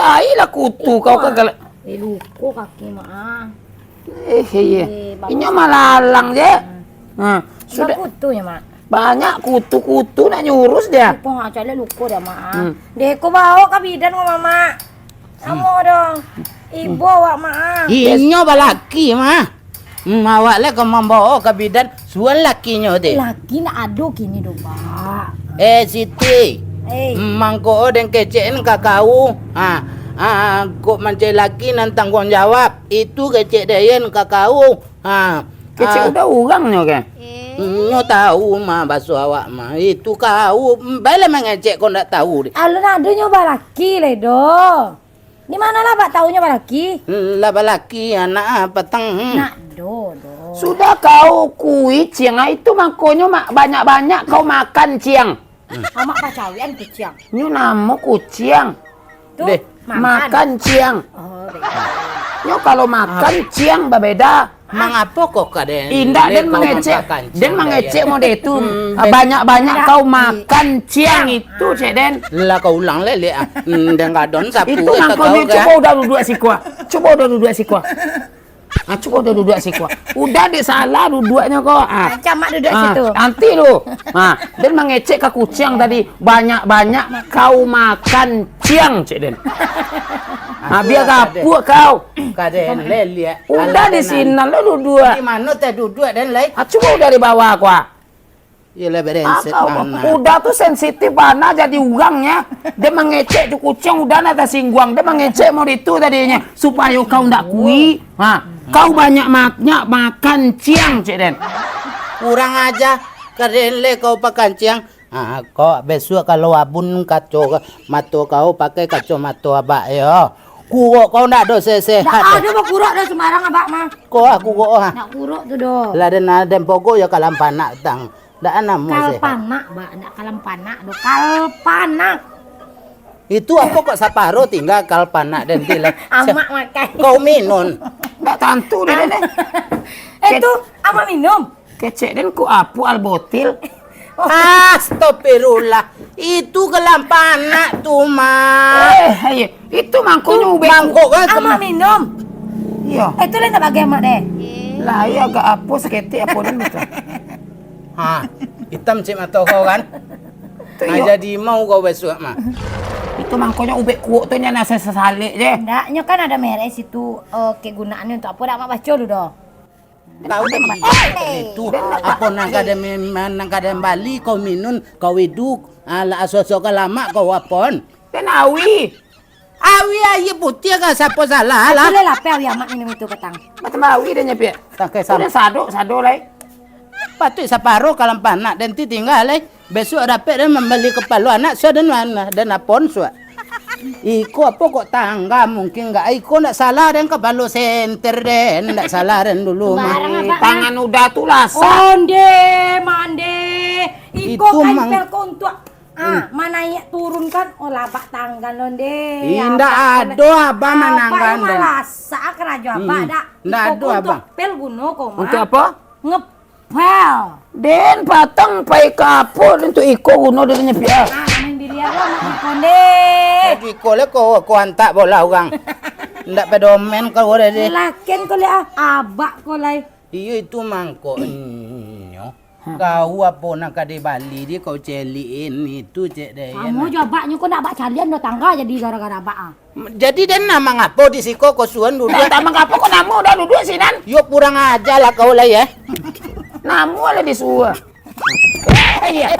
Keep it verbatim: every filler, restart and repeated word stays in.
Ai lah kutu kau ka galak. Eh, luko kaki, Mak, ah. Eh, iya. Eh, bagus. Inyo malalang je. Hmm. Ha, sudah. Kutu ya, Mak? Banyak kutu-kutu nak nyurus dia. Luko, ha, caliak luko dia, Mak, ah. Hmm. Deh, ko bawa ka bidan ko, Mamak. Samo dong. Ibo awak, Mak, ah. Inyo balaki, Mak. Hmm, awak lai ka mambawa ka bidan, suruah lakinyo ti. Laki ndak ado kini doh, Bak. Eh, Siti. Eh. Hmm, mangko den kecek ka kau. Ha, ha, kok mancari laki nan tangguang jawab. Itu kecek den ka kau. Ha. Kecek ah. Udah urangnyo ke? Eh. Nyo tahu mah baso awak mah. Itu kau, hmm, bae lah mangecek kau ndak tahu deh. Alun ado nyo balaki lai doh. Di mano lah Abak tahu nyo balaki? Lah balaki anak ah, patang. Hmm. Nak do, do. Sudah kau kuih ciang, ah, itu mangkonyo mak, banyak-banyak kau makan ciang. Hmm. Amak pacawian kuciang. Nyo namo kuciang. Tu deh, makan. Makan ciang. Oh, beda. Nyo kalau makan ciang babeda. Mangapo kok ka den? Indak, den mangecek. Den mangecek model tu. Hmm, ah, banyak-banyak kau makan ciang itu, cek den. Lah kau ulang lelek ah. Hmm, den gadon sapu. Itu mangkonyo kau, cubo udah duduak siko. Cubo udah duduak siko. Ah, cubo udah duduak siko. Udah dek salah duduaknyo kau. Ah. Macam mak duduak situ. Nanti tu. Ah, den mangecek ka kuciang tadi, banyak-banyak kau makan ciang, cek den. Ah, biar gapuak kau. Ka den lelek. Udah di sinan lo duduak. Di mano teh duduak den lai? Ah, cubo dari bawah kau, ah. Iyolah, berengsek bana. Udah tu sensitif bana jadi urang nyo. Den mangecek tu kuciang, udah nak tasingguang. Den mangecek model tu tadinyo, supayo kau ndak kuih. Ha, kau banyak-banyak makan ciang, cek den. Kurang aja, ka den lai kau pakan ciang. Ha, kau besok kalau abun kaco mato kau pakai kacomato Abak yo. Kurok kau ndak ado sehat. Ndak ado bakurok doh, sembarang Abak mah. Kau ah kurok ah. Ndak kurok tu doh. Lah den, den pogo yo kalam panak tang. Ndak namo sehat. Kalpanak, Bak, ndak kalam panak doh. Kalpanak. Itu apo kok saparo tingga kalpanak den ti lai? Amak makan. Kau minun. Ndak tantu deh, deh. Eh, tu, amak minum. Kecek den ku apu albotil. Astagfirullah. Itu kalam panak tu, Mak. Eh, ayo. Itu mangkonyo ubek. Mangkok kan? Amak minum. Iyo. Eh, tu lain tak bagai amak deh. Lah, iyo agak apo saketek apo den tu. Ha, itam cik mato kau kan? Tu nah, iyo. Jadi mau kau basuak mah. Itu mangkonyo ubek kuok tu nyo nasi sasalek je. Ndak, nyo kan ado merek situ, eh, kegunaannyo untuk apo dak amak baco dulu doh. Tahu deh, itu apo nang kaden, nang kaden bali kau minun, kau iduk, alah aso-aso ka lamak kau apon. Den awi. Awi aia putiah ka sapo salah lah. Aku lah lapeh awi amak minum itu patang. Macam awi den nyapiak. Tangkai sam- Udah sado, sado lai. Patuik saparo kalam panak den ti tingga lai. Besok dapek den mambali kapalo anak, suah den, den apon suah. Iko apo kok tangga mungkin gak? Iko ndak salah den kapalo senter den, ndak salah den dulu mah. Sembarang abak, tangan udah tu lasak. Onde, mande. Iko itu kain mang- pel kontuak. Ah, manaiak turun kan, oh labak tangga onde. Ih, ndak ado abah manangga den. Malasak karajo abah dak. Ndak ado abah. Pel guno ko mah. Untuk apo? Ngep- Pel. Den patang pai ka apo den tu iko guno den nyapiak. Ah, main biliar lah, mak iko deh. Iko le ko, ko antak bola urang. Ndak pedomen kau deh. Laken ko le ah, abak ko lai. Iyo itu mangkonyo. Kau apo nak ka dibali di kau celiin itu cek deh. Kamu jo abaknyo ko nak abak calian do tangga jadi gara-gara abak ah. Jadi den nah mangapo di siko ko suan duduak? Tak mangapo ko namo dah duduak sinan. Yo kurang aja lah kau lah ya. Namo lah disuruh. Iya.